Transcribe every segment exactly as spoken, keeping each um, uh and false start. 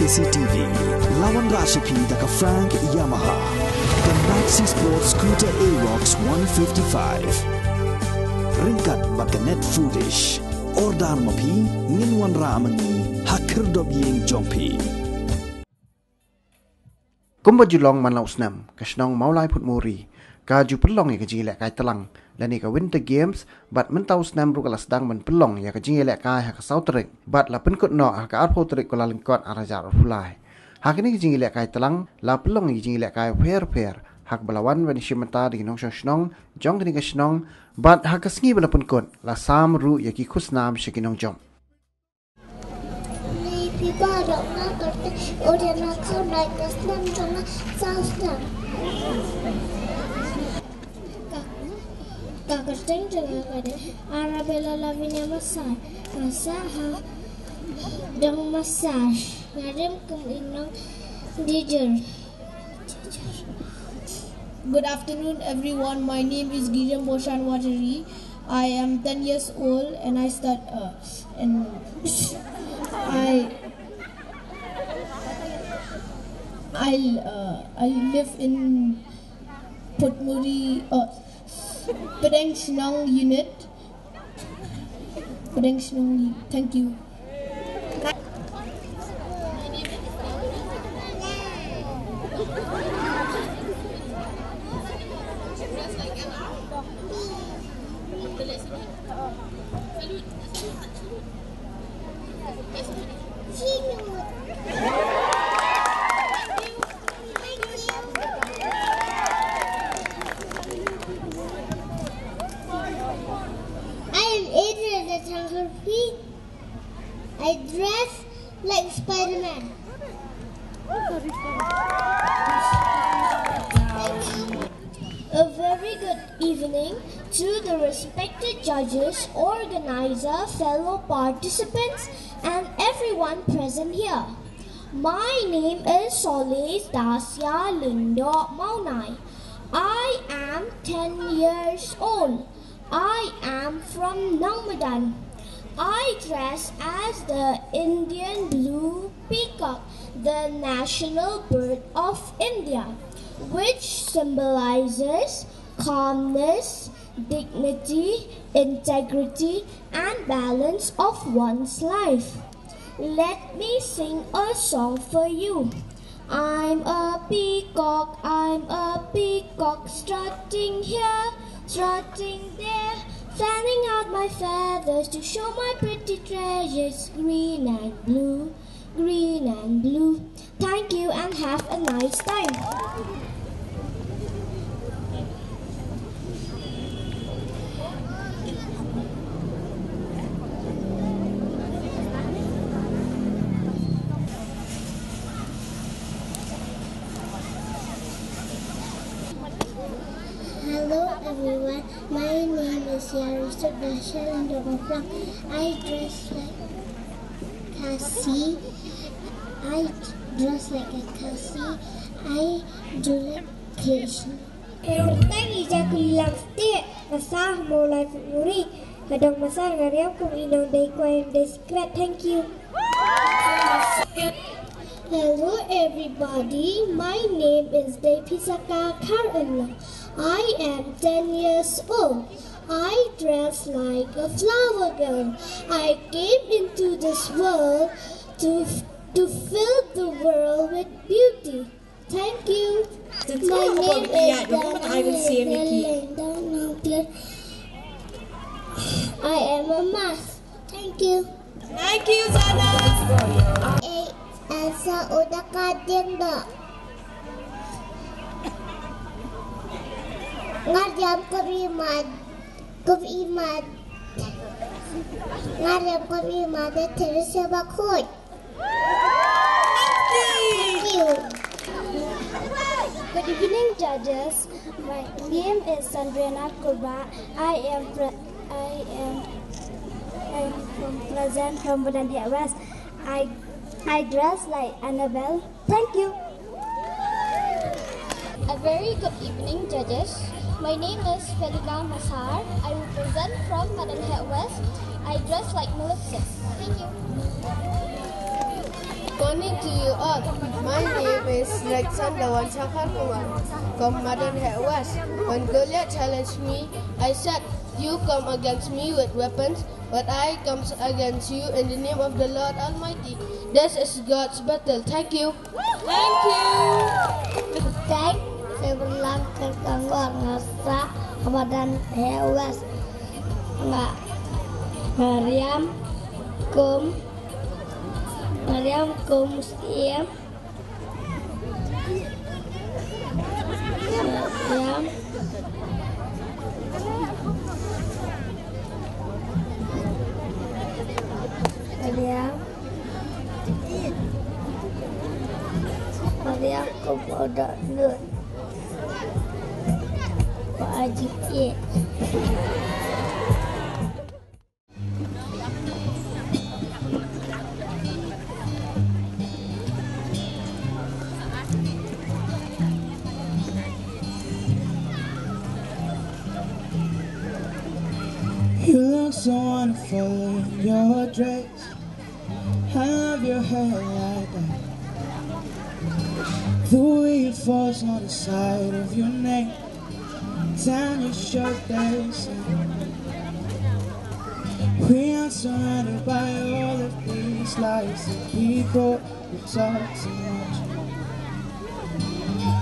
C T V. La wanrah sha phi da ka Frank Yamaha. The Maxi Sport Scooter Aerox one fifty-five. Ryngkat bad ka Net Foodish. Order ma phi, ngin wanrah ma ngi ha khyrdop ïing jong phi. Kumba ju long man la u snem, ka shnong Mawlai Phutmuri ka ju pynlong ïa ka jingïalehkai tlang lane ka Winter Games, bad mynta u snem ruh ka la sdang ban pynlong ïa ka jingïalehkai ha ka saw tarik, bad la pynkut noh ha ka arphew tarik Kyllalyngkot ar hajar arphew lai. Ha kane ka jingïalehkai tlang la pynlong ïa ka jingïalehkai pher pher, ha kaba la wan ban ïashim bynta da ki nongshong shnong jong kane ka shnong, bad ha ka sngi ba la pynkut la sam ruh ïa ki khusnam sha ki nongjop. Ni phi baroh nga kyrteng Oriana Kharnai, ka snem jong nga saw snem. Ka, ka kyrteng jong nga ka dei Arabella Lavinia Masar. Nga sah ha Dong Masar. Nga rim kum i nongdijur. Good afternoon, everyone. My name is Gideon Boshan Wateri. I am ten years old and I start, uh, and I, I, uh, I live in Phutmuri, uh, Pdeng Shnong unit. Pdeng Shnong unit. Thank you. I am Adrian Nathan Harvey. I dress like Spider-Man. A very good evening to the respected judges, organizer, fellow participants, and everyone present here. My name is Solis Dasia Lindo Maunai. I am ten years old. I am from Nongmadan. I dress as the Indian blue peacock, the national bird of India, which symbolizes calmness, dignity, integrity, and balance of one's life. Let me sing a song for you. I'm a peacock, I'm a peacock, strutting here, strutting there, fanning out my feathers to show my pretty treasures, green and blue, green and blue. Thank you and have a nice time. Hello everyone, my name is Yarisa Dasha and I'm from I dress like Khasi. I dress like a Khasi. I do like Krishna. Tang ija kulilang stik, kasah mo lai muri. Kadang masar ngariam kum inong dei kwai dei secret. Thank you. Hello everybody, my name is Deipisaka Karunla. I am ten years old. I dress like a flower girl. I came into this world to, to fill the world with beauty. Thank you. My name is Daniel Linda Nongpir. I am a math. Thank you. Thank you, Sana. Elsa Uda Kadinda. Ngariam Kurimat. Kurimat. Ngariam Kurimat. Teresa Bakhoit. Thank you. Good evening, judges. My name is Sandrina Kurba. I am pre- I am I'm from Pleasant, from Madan Hill West. I I dress like Annabelle. Thank you. A very good evening, judges. My name is Felika Masar. I represent from Madan Hill West. I dress like Maleficent. Thank you. Morning to you all. My name is Rexander Wanchakar Kumar from Madan Hair West. When Goliath challenged me, I said, "You come against me with weapons, but I come against you in the name of the Lord Almighty." This is God's battle. Thank you. Thank you. Thank Seberlang terkangwar ngasa Madan Hair West. Nga Mariam Kum Mariam Kum Muslim. Mariam. Mariam. Mariam Kum Oda Lut. Wa Aji It. You look so wonderful in your dress. I love your hair like that. The way it falls on the side of your neck. Down your shoulders. We are surrounded by all of these lies and people who talk too much.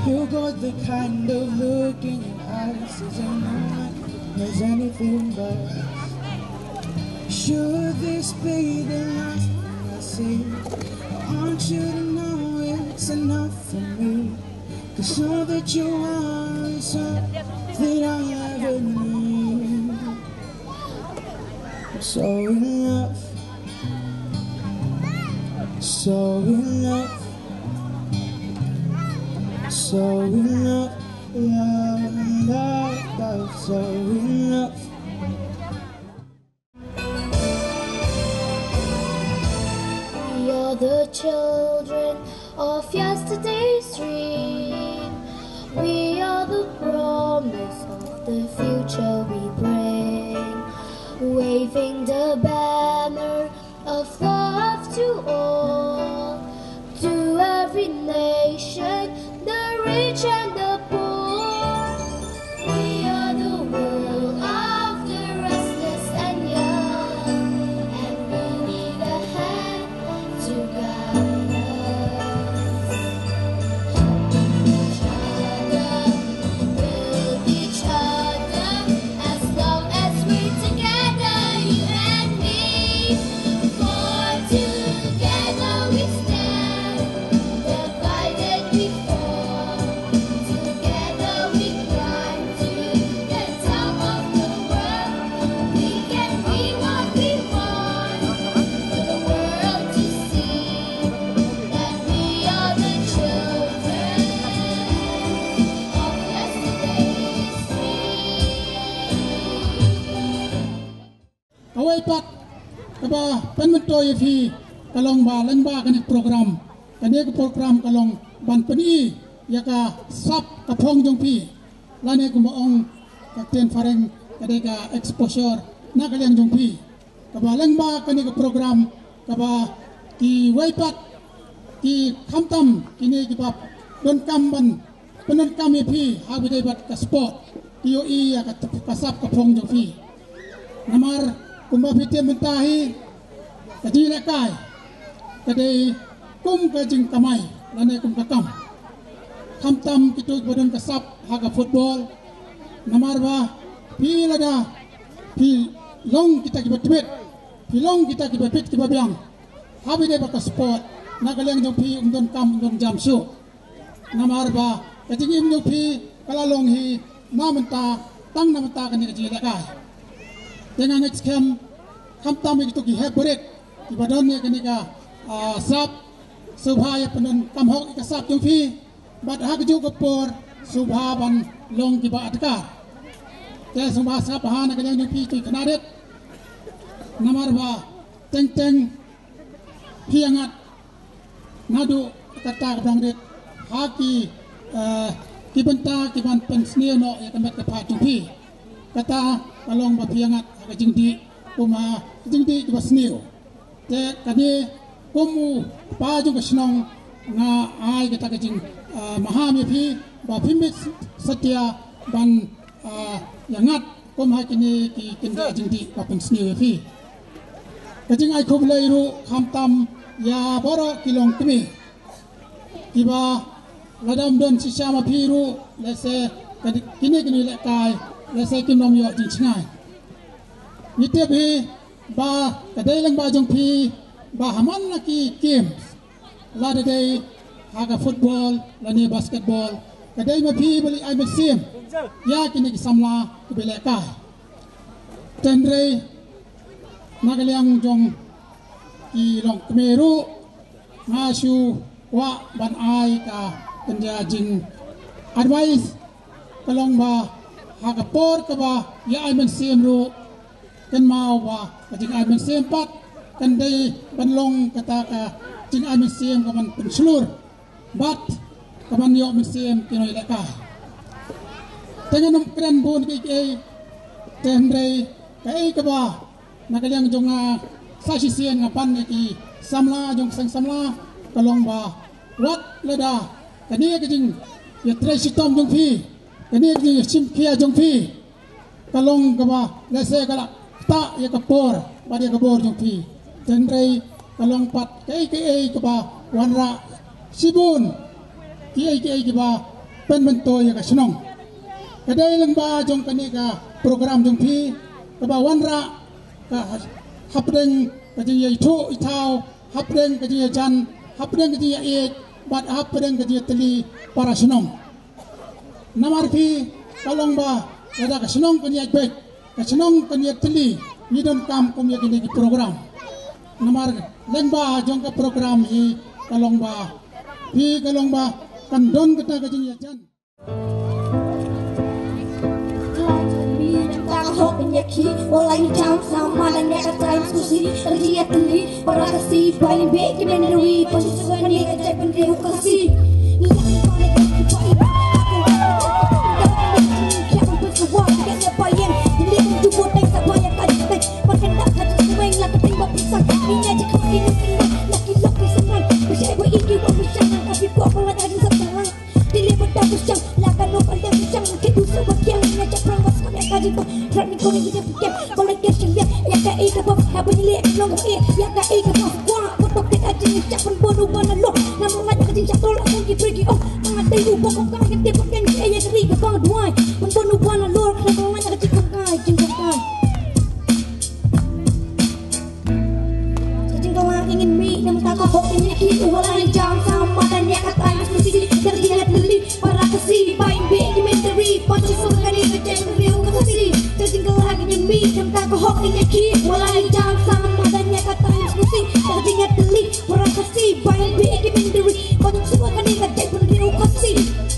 You got the kind of look in your eyes, as if no one knows anything but us. Should this be the last thing I say? I want you to know it's enough for me. 'Cause all that you are is all that I ever need. So in love, so in love, so in love, love, love, love, so in love. We are the children of yesterday's dream. We are the promise of the future we bring. Waving the banner of love to all, to every nation, the rich and the poor. We are the world of the restless and young, and we need a hand to guide us. Helping each other, build each other, as long as we're together, you and me. For together we stand, divided we fall. Together we climb to the top of the world. We can be what we want for the world to see, that we are the children of yesterday's dream. Kawei pat kaba pynmyntoi ïa phi ka long ba lyngba kane ka program. Kane ka program ka long ban pyni ïa ka sap ka phong jong phi. Lane kumba ong ka ktien phareng ka dei ka exposure na ka liang jong phi. Kaba lyngba kane ka program kaba kiwei pat ki khamtam kine kiba donkam ban pyndonkam ïa phi ha kaba ïadei bad ka sport, ki ïohi ïa ka, ka sap ka phong jong phi. Namar kumba phi tip mynta hi ka jingïalehkai ka dei kum ka jingkamai lane kum ka kam. Khamtam kito kiba don ka sap ha ka football. Namar ba phi lada phi long kita kiba tbit, phi long kita kiba bit kiba biang ha kaba ïadei bad ka sport, na ka liang jong phi ym don kam ym don jam shuh. Namar ba ka jingim jong phi ka la long hi na mynta, tang na mynta kane ka jingïalehkai. Te nga ngeit skhem khamtam ïa kito ki hep barit kiba don ïa kane ka, ah, sap, sngewbha ïa pyndonkam hok ïa ka sap jong phi. Bad ha kajuh ka por sngewbha ban long kiba adkar. Te sngewbha sngap bha na ka liang jong phi ki khynnah rit. Namar ba teng teng phi ïangat naduh kata ka dang rit ha ki, eh, ki bynta ki ban pynsniew noh ïa ka met ka phad jong phi. Kata ka long ba phi ïangat ha ka jingdih, kum ha ka jingdih kiba sniew. Te kane kum u pa jong ka shnong, nga ai kata ka jing, ah, maham ïa phi ba phi mih satia ban, ah, ïa ngat kum ha kine ki kynja jingdih ba pynsniew ïa phi. Ka jingai khublei ruh khamtam ïa baroh ki longkmie kiba lada ym don shisha ma phi ruh, lehse ka di-, kine kine lehkai lehse kim nym ïoh jingshngaiñ. Ngi tip hi ba ka dei lyngba jong phi ba ha man la ki games, lada dei ha ka football lane basketball, ka dei ma phi ba leit ai mynsiem ïa kine ki samla kiba lehkai. Hynrei na ka liang jong ki longkmie ruh, nga shu kwah ban ai ka kynja jing advice, ka long ba ha ka por kaba ïa ai mynsiem ruh, kynmaw ba ka jingai mynsiem pat kan dei ban long kata ka jingai mynsiem kaban pynshlur bad kaban ïoh mynsiem ki nonglehkai. Te ngan ym kren bun kiei kiei, te hynrei kaei kaba na ka liang jong nga sa shisien nga pan ïa ki samla jong seng samla, ka long ba wat lada kane ka jingïatrei shitom jong phi, kane ka jingïashim khia jong phi, ka long kaba lehse ka la ktah ïa ka por bad ïa ka bor jong phi. Te hynrei ka long pat kaei kaei kaba wanrah shibun, kiei kiei kiba pynmyntoi ïa ka shnong. Ka dei lyngba jong kane ka program jong phi kaba wanrah ka hapdeng ka jingïaithuh ithaw, hapdeng ka jingïajan, hapdeng ka jingïaieit bad hapdeng ka jingïatylli para shnong. Namar phi, ka long ba lada ka shnong kan ïaid beit, ka shnong kan ïaid tylli, ngi donkam kum ïa kine ki program. Namar lyngba jong ka program hi, ka long ba phi, ka long ba kan don kata ka jingïajan.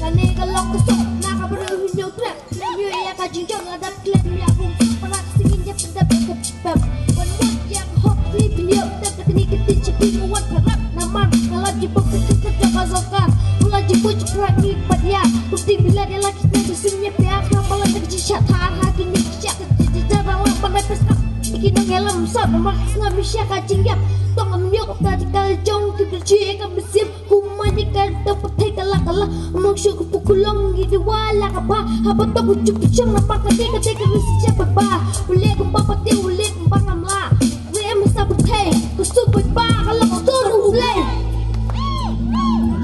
Kane ka long ka song na ka briew hynñiew trep. Hynñiew ïa ka jingjop la dap khlem ïa bun suk palat singin ïa pyndap ïa ka pep. Wan wan ïa ka hok kli pynïoh tep ka kani ka tip cha phi ka wan palat. Namar ka la jibok ka kit ka jaka sorkar. Ka la jibok cha prak ni pat ïa. Ku ti bilat ïa la kit na cha sim ïa pia ka palat ka jingshat ha ha kini ki shat ka jijit jara la palat pes ka. Ki nong ïalam sat namar ka sngap mi sha ka jingïap. Tong am ïoh ka ta di ka jong ki bri chi ka bsip. Kumani kan tang pathai kala kala. Mong shu ku pukulong ngi di wala ka ba. Haba tang ku chup chang na pa ka de ka de ka risi cha pa ba. Ule ku pa pa de ule ku ba ngam la. Ule em sa pathai. Ku su pa ba ka la ku tor u ule.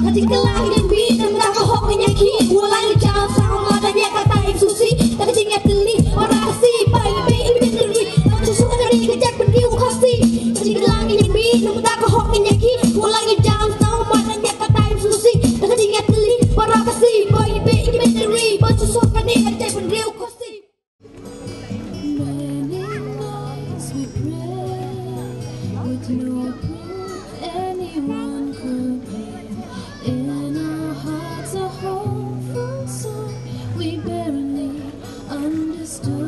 Kati kala ngi bi tang da ka hok ngi ki. Wala ngi cha sa ma da nya ka ta im susi. Kati ngi tili. Wala si pa i bi i bi tili. Chu su ka ni ka jak pen ki u khasi. Kati kala ngi bi tang da ka hok ngi ki. Wala ngi cha sa ma da nya ka ta im susi. Kati ngi tili. Wala si pa i bi i bi tili. Chu su ka ni ka jak pen ki u khasi. Many nights we pray with no proof anyone could hear. In our hearts a hopeful song we barely understood.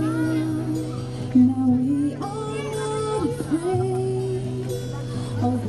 Now we are not afraid of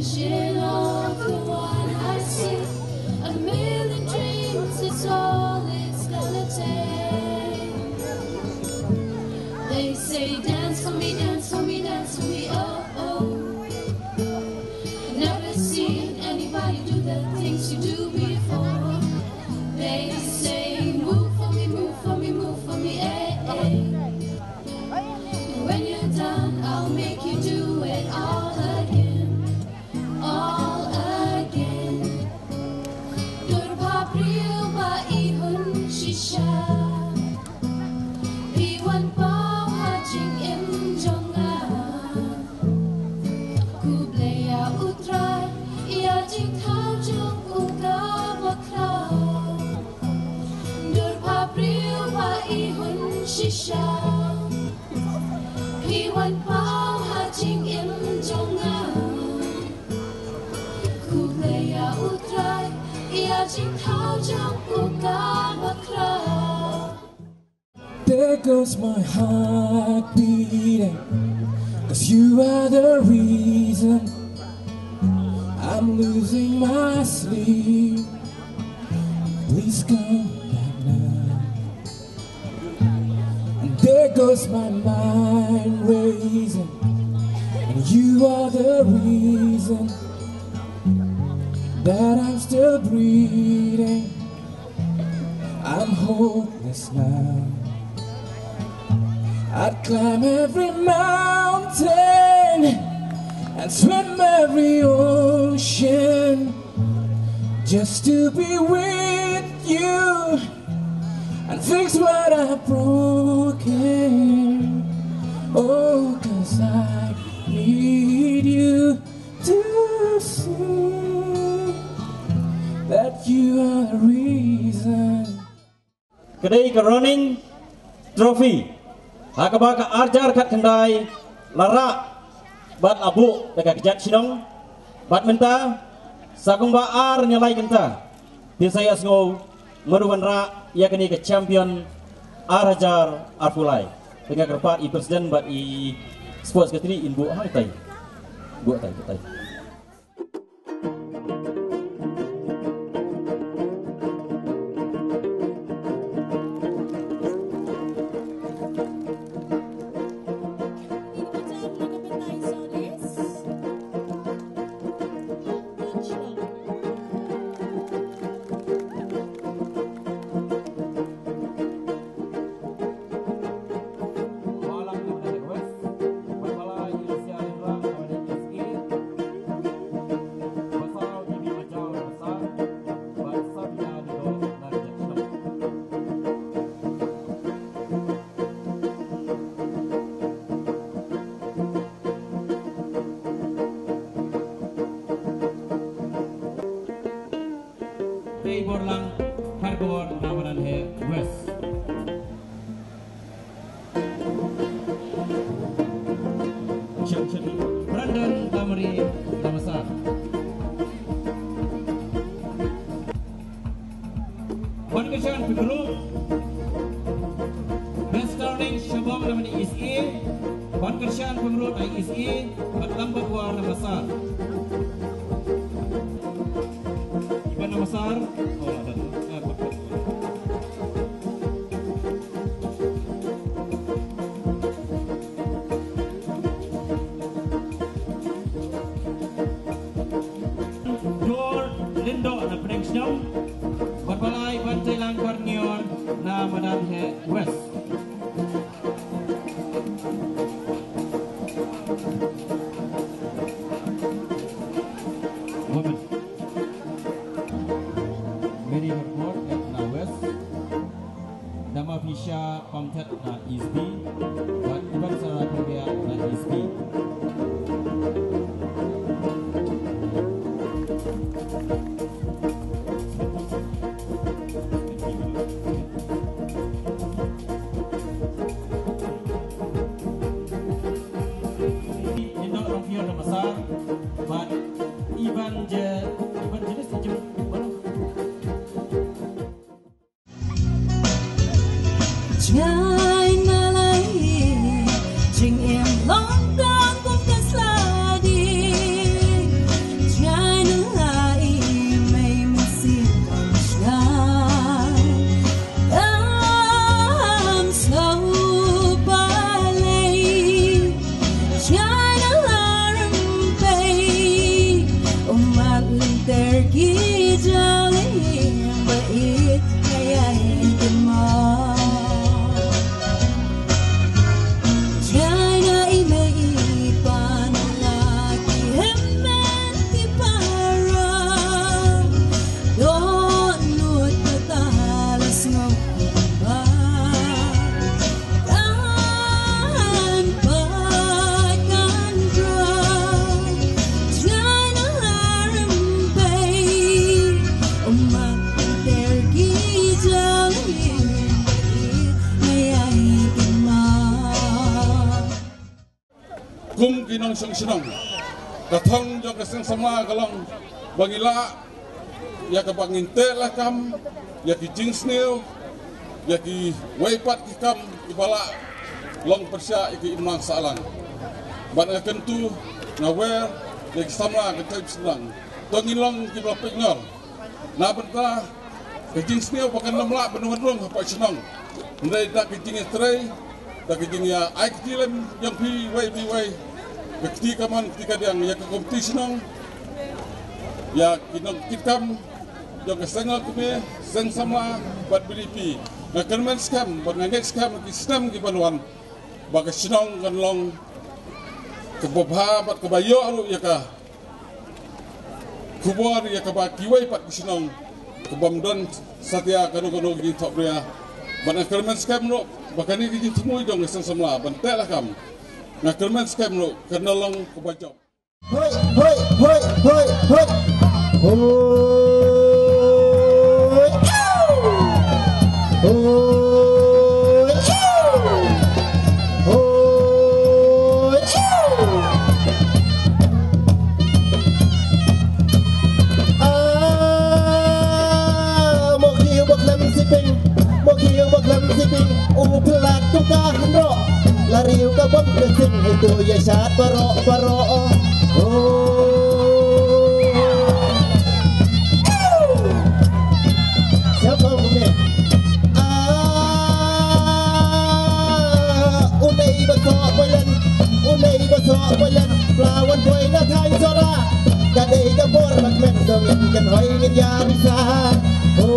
Vision of the one I see, a million dreams is all it's gonna take. They say, "Dance for me, dance for me, dance for me, oh, oh." Never seen anybody do the things you do before. They say, "Move for me, move for me, move for me, eh, eh." When you're done, I'll make you do it all again, all again. Dur bha briew ba i hun shisha, phi wan paw ha jingim jong nga. Khublei ïa U Trai ïa jingthaw jong u kaba khraw. Dur bha briew ba i hun shisha, phi wan paw ha jingim jong nga. Khublei ïa U Trai ïa jingthaw jong u kaba khraw. There goes my heart beating, 'cause you are the reason I'm losing my sleep. Please come back now. And there goes my mind racing, and you are the reason that I'm still breathing. I'm hopeless now. I'd climb every mountain and swim every ocean just to be with you and fix what I've broken. Oh, 'cause I need you to see that you are the reason. Ka dei ka Roning Trophy ha kaba ka arhajar khatkhyndai la rah bad la buh da ka kjat shnong. Bad mynta sa kumba ar ne lai kynta phin sa ïa sngew mano ban rah ïa kane ka champion arhajar arphew lai. Te nga kyrpad i president bad i sports secretary in buh ha katai. Buh tai katai. Tei Borlang Harbor na Madan Heh West. Brandon Lamari Lamasa. Ban kyrshan pyngrut Best Turning Shabong na mani East A. Ban kyrshan pyngrut ai East A. Bad Lambat War na Masar. Iban na Masar. Oh, la dang. Dor Lindo na Pdeng Shnong. Bad Balai Bantailang Barnior na Madan Heh West. Women. Mary Harcourt na West. Dama Pisha Pamthet na East B. Bad Iban Sarah Pambiak na East B. Indo Rongfior na Masar. Bad Iban Je, Iban Jenis Ijem. Jngai na lai jingim long dang kum ka sladi. Ki nongshong shnong, ka thong jong ka seng samla ka long ba ngi lah ïa kaba ngin teh lakam ïa ki jingsniew ïa kiwei pat ki kam kiba lah long pyrshah ïa ki imlang sahlang. Bad nga kyntu, nga wer ïa ki samla ka thep shnong, to ngin long kiba pynngor. Na bynta ka jingsniew ba kan ym lah ban wan rung hapoh shnong, hynrei da ka jingïatrei, da ka jingïa ai kti lem jong phi wei phi wei, ka kti kamon kti kadiang ïa ka komiti shnong, ïa ki nongkitkam jong ka seng longkmie, seng samla bad B D P, nga kyrmen skhem bad nga ngeit skhem ki snem kiban wan ba ka shnong kan long kaba bha bad kaba ïoh ruh ïa ka khubor ïa kaba kiwei pat ki shnong kaba ym don satia kano kano ki jingthohbria. Bad nga kyrmen skhem ruh ba kane ka jingthmu jong ka seng samla ban teh lakam, nga kyrmen skhem ruh kan long kaba jop. Hoi, hoi, hoi, hoi, hoi. Hoi. Hoi. Hoi. Ah, mo khiew ba khlem siping, mo khiew ba khlem siping, u plat tu ka hynro, la riu ka bom ka sing, itu ïa shat baro baro. Oh. Siapa ni? Ah, u nei ba soh Boilen, u nei ba soh Boilen, pla wan poi na thaiñ Sohra. Ka dei ka bor ba kmen dong ïa ki kan hoi ngin ïa risa. Oh.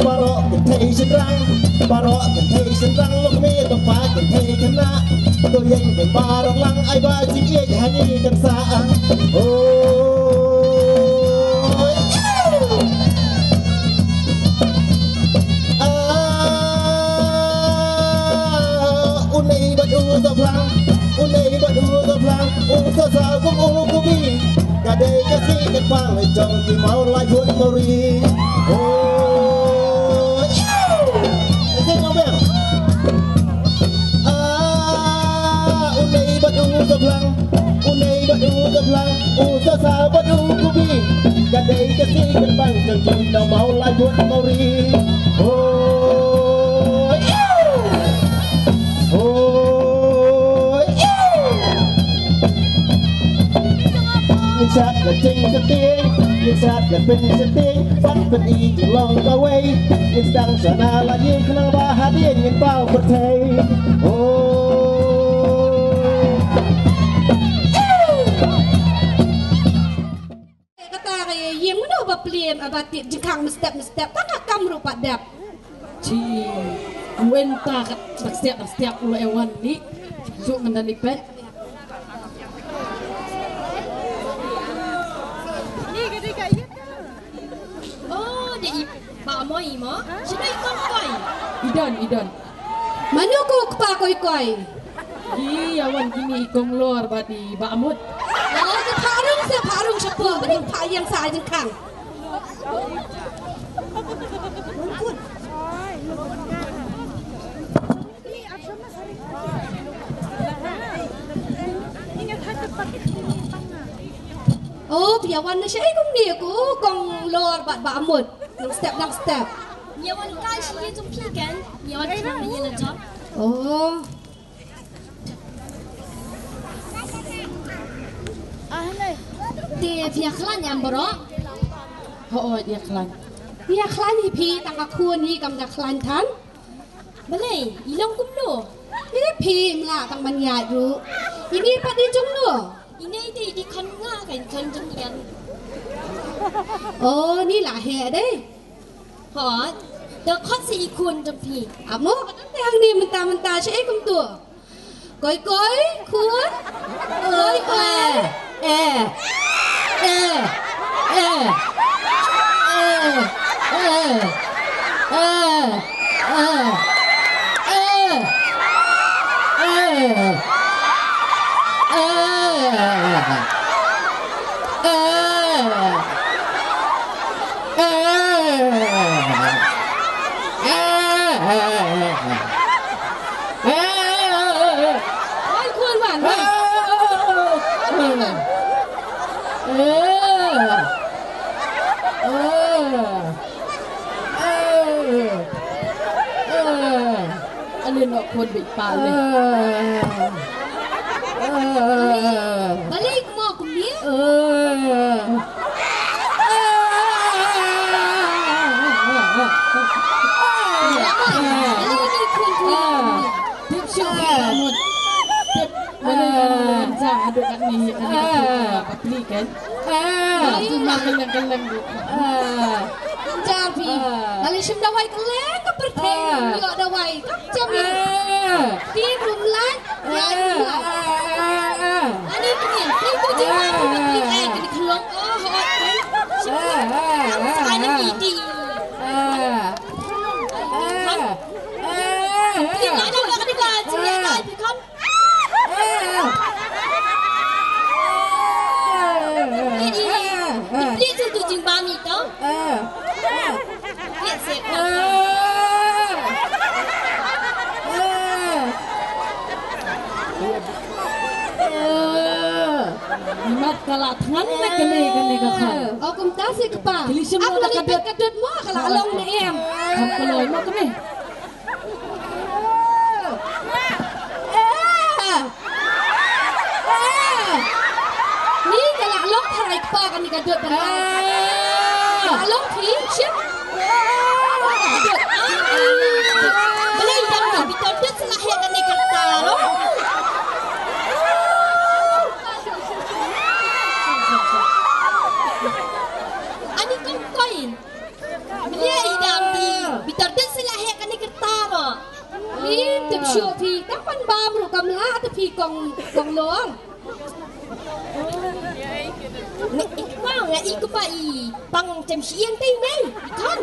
Baroh kynthei shynrang, baroh kynthei shynrang, lok mih to pa kynthei khynnah. To ïeng bad baroh lang ai ba jingïeit ha ngi kan sah. Oh. Ah, u nei bad u Sohphlang, u nei bad u Sohphlang, u Sohsaw kum u Kubi. Ka dei ka si ka pang jong ki Mawlai Bun Mori. Oh, sing, Abel. Ah, u nei bad u Sohphlang, u nei bad u Sohphlang, u Sohsaw bad u Kubi. Ka dei ka si ka pang jong ki nong Mawlai Bun Mori. Hoi. Hoi. Ngin sat la jing ka tieng, ngin sat la pyn ka tieng, pat pyn i long kawei. Ngin sdang sa na la ïing khnang ba hadien ngin paw pyrthei. Oh. Kata ka ïing mano ba plie, ba tied jingkhang mestep mestep, tang ka kam ruh pat dep. Chi, wen ta ka ba step ba step u la wan ni. Suk ngan da ni pet. Oh, dei i Bah Moi mo. Sino i kong koi? I Don, i Don. Mano ko kpa koi koi? Ïa wan kine i Kong Lor bad i Bah Mut. Oh, ka pharung sa pharung shapo, bad i pha ïang sa jingkhang. Oh, phi ïa wan na shaei kumne ko Kong Lor bad Bah Mut? Nang step, nang step. Ïa wan kai shi ïa jong phi kan. Ïa wan kai na ïa na jong. Oh. Te phi ïa khlaiñ em baroh? Hooid ïa khlaiñ. Ïa khlaiñ hi phi, tang ka khun hi kam da khlaiñ than. Balei, i long kumno? Ïa phi im lah tang ban ïaid ruh. Ini pat i jong no? Ini dei i khun nga, kan khun jong ïa. Oh, ni la heh dei. Hooid, da khot sa i khun jong phi. Amo, ka dang teh hangne mynta mynta shaei kumto. Koi koi, khun. Koi koi. Eh. Eh. Eh. Khun bit pal ne. Balei mo kumne? Balei ni khun khun. Tip shu ba mut. Tip balei ni ja adu kat ni, kat ni ka pli kan. Ah, tu ma kalleng kalleng du. Ah. Jar phi. Ah. Kali shim dawai kalleng ka pyrthei. Ah. Ïoh dawai. Kam jam ni. Ah. Phi rum lai. Ya rum lai. Ah, ah, ah, ah. Ani kini. Phi tu jing ma phi ka pli ai kini khlong. Oh, hot kan. Shim. Ah, ah, ah, ah. Ani idi. Ah. Ah. Ah. Phi ma dawai kini ka jing ya dai phi kan. Mat ka la thngan na kane kane ka khan. O kumta se kpa. Kili shim. Ap lo la ka dot ka dot mo ka la long ne em. Kam ka long mo kane. Ni ka la long tharai kpa kane ka dot ban long. Ka la long phi shim. Balei dang ka bitor dot sala he kane ka ta ro. Ani kong koi. Mlia i dam di. Bitor dot sala he kane ka ta ro. Ni tip shu phi. Tang ban bam ru kam la te phi kong kong lor. Nga i kpa nga i kpa i pang jem shi iang tei nei i kan.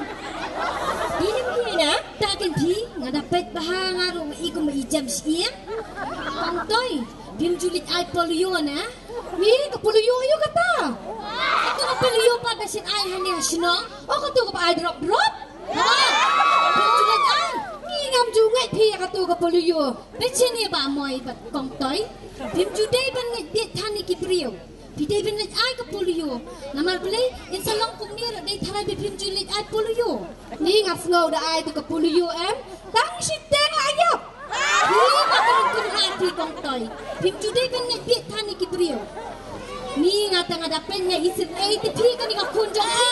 Di nem di na. Ta ken phi nga da pet bha nga ru i kum i jem shi iang. Kong toi. Phim ju leit ai polio na. Ni ka polio ïa kata. Katu ka polio pat ba shet ai hane ha shnong. O katu ka ba ai drop drop. Ha. Phim ju leit ai. Ni ngam ju ngeit phi ïa katu ka polio. Ba shet ne ba moi ba kong toi. Phim ju dei ban ngeit biet than ïa ki briew. Phi dei ban leit ai ka polio. Namar balei in sa long kumne ruh dei tharai ba phim ju leit ai polio. Ni nga sngew da ai tu ka polio em. Tang shiteng la ïap. Phi ma ka kong kong ha phi kong toi. Phim ju dei ban ngeit biet than ïa ki briew. Ni nga ta nga da pen nga isir ei te phi kane ka khun jong phi.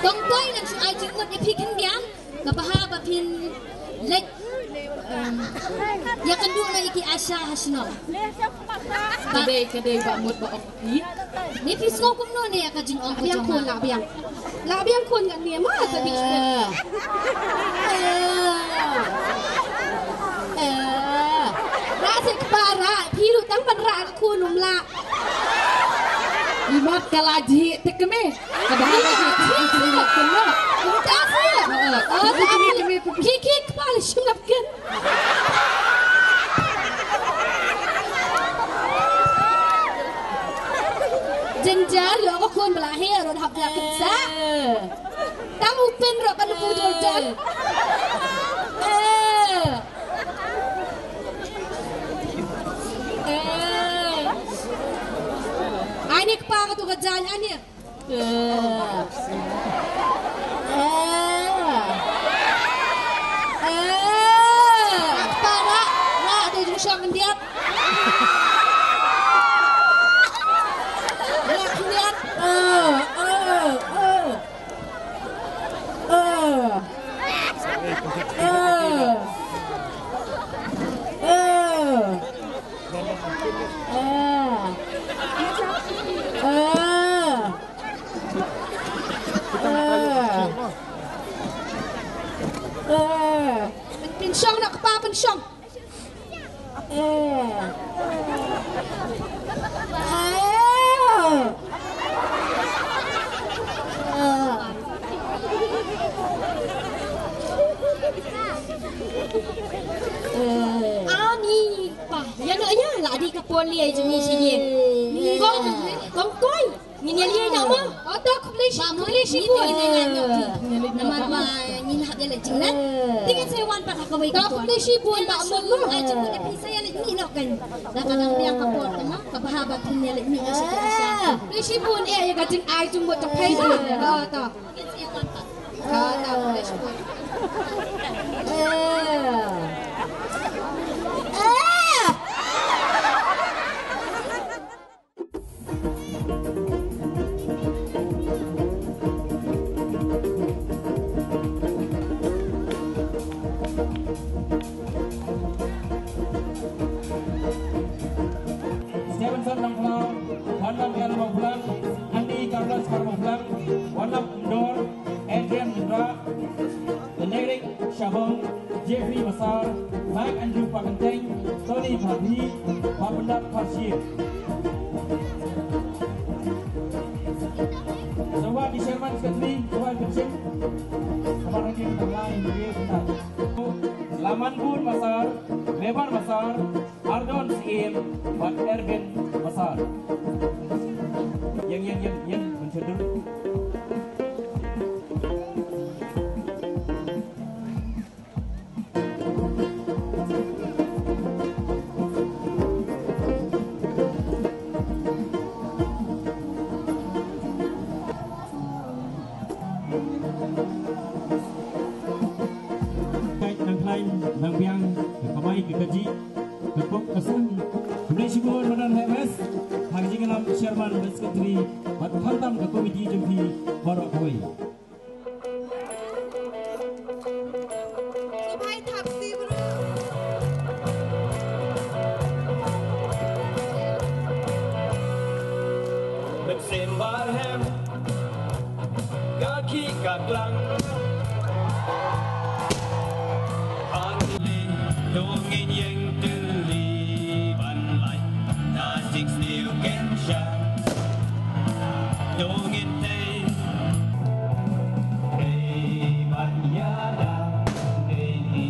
Kong toi ngan shu ai jingmut ïa phi khyndiat. Ka bha ba phin leit, em, ïa kynduh na ïa ki asha ha shnong. Ka dei, ka dei ba mut ba ong phi. Ni phi sngew kumno ne ïa ka jingong ka jong nga? Lah biang khun, lah biang. Lah biang khun ngan ne ma ka bit. Eh. Eh. Ra se kpa ra, phi ruh tang ban ra ka khun um lah. Imat ka la jhi te kme. Ka bha ka jhi te kme. Kumta se. Oh, oh, oh, te kme, kme, kme. Ki, ki, kpa la shim napkin. Jynjar ïoh ka khun ba la heh ruh hap da kynsa. Tang u pyn ruh ban u dur jan. Eh. Eh. Ai ne kpa katu ka jan ai ne. Eh. Eh. Eh. Kpa ra, ra tu jong shong ndiat. Ra khyndiat. Eh, eh, eh. Eh. Eh. Eh. Eh. Eh. Eh. Eh. Pynshong na kpa pynshong. Eh. Eh. Eh. Eh. Ani pa, ïa no ïa la di ka pon li ai jong ni shi ye. Kong, kong koi. Ngin ïa leit noh mo. Oh, to khublei shi, khublei shibun. Namar ba ngin hap ïa leit jinglat. Te ngin sa wan pat ha kawei ka por. To khublei shibun ba mut mo. Ai jingmut ïa phi sa ïa leit mih noh kan. Da ka dang biang ka por te mo. Ka bha ba phin ïa leit mih noh shi. Khublei shibun ïa ka jingai jingmut jong phi. Oh, to. Ngin sa wan pat. Stevenson Nongkhlaw, Wanlam L Mawphlang, Andy Carlos Mawphlang, Wanlam Ndor, Adrian Mundra, Leneric Shabong, Jeffrey Masar, Mike Andrew Pakenteng, Tony Mabhi, Babendap Kharshie. Sawai ki chairman secretary, sawai pension. Kamar lagi kita mulai, ini kita. Laman Bun Masar, Mebar Masar, Ardon Siem, bad Ervin Masar. Yang, yang, yang, yang mencedur. Nang khlaiñ, nang biang, ka kamai, ka kajih, ka pop, ka sung. Khublei shibun madan heh best, ha ka jingïalam chairman bad secretary, bad khamtam ka komiti jong phi baroh kawei. Mynsiem barhem, ka khih ka klang. Ani dongin ïeng tylli ban lait na jingsniew ken sha. Dongin te. Ei ban ïada, ei ni,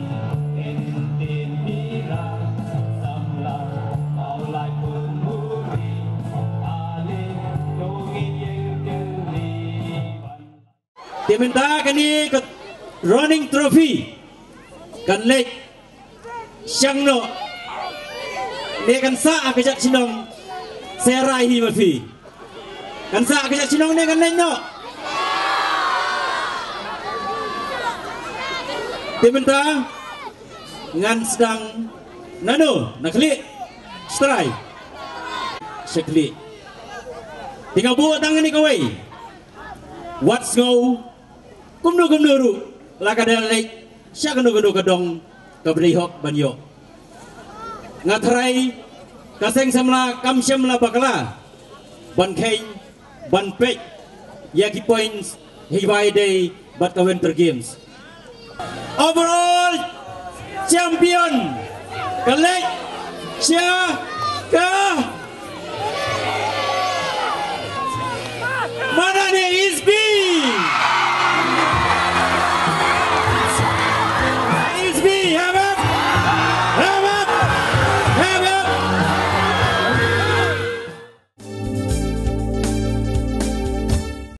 ei tin mira, samla, au lai pun muri, ale, dongin ïeng tylli ban Te mynta kane ka Roning Trophy kan leit shang noh ne kan sah ha ka jait shnong, sa rai hi ma phi. Kan sah ha ka jait shnong ne kan leit noh? Te mynta ngan sdang nano, na khlieh? Sha trai? Sha khlieh. Te nga buh tang kane kawei. Wat sngew kumno kumno ruh, la ka dang leit sha kano kano ka dong kaba dei hok ban ïoh. Nga tharai ka seng samla kam shym la bakla ban kheiñ, ban peit ïa ki points hi ba ïadei bad ka Winter Games. Overall champion ka leit sha ka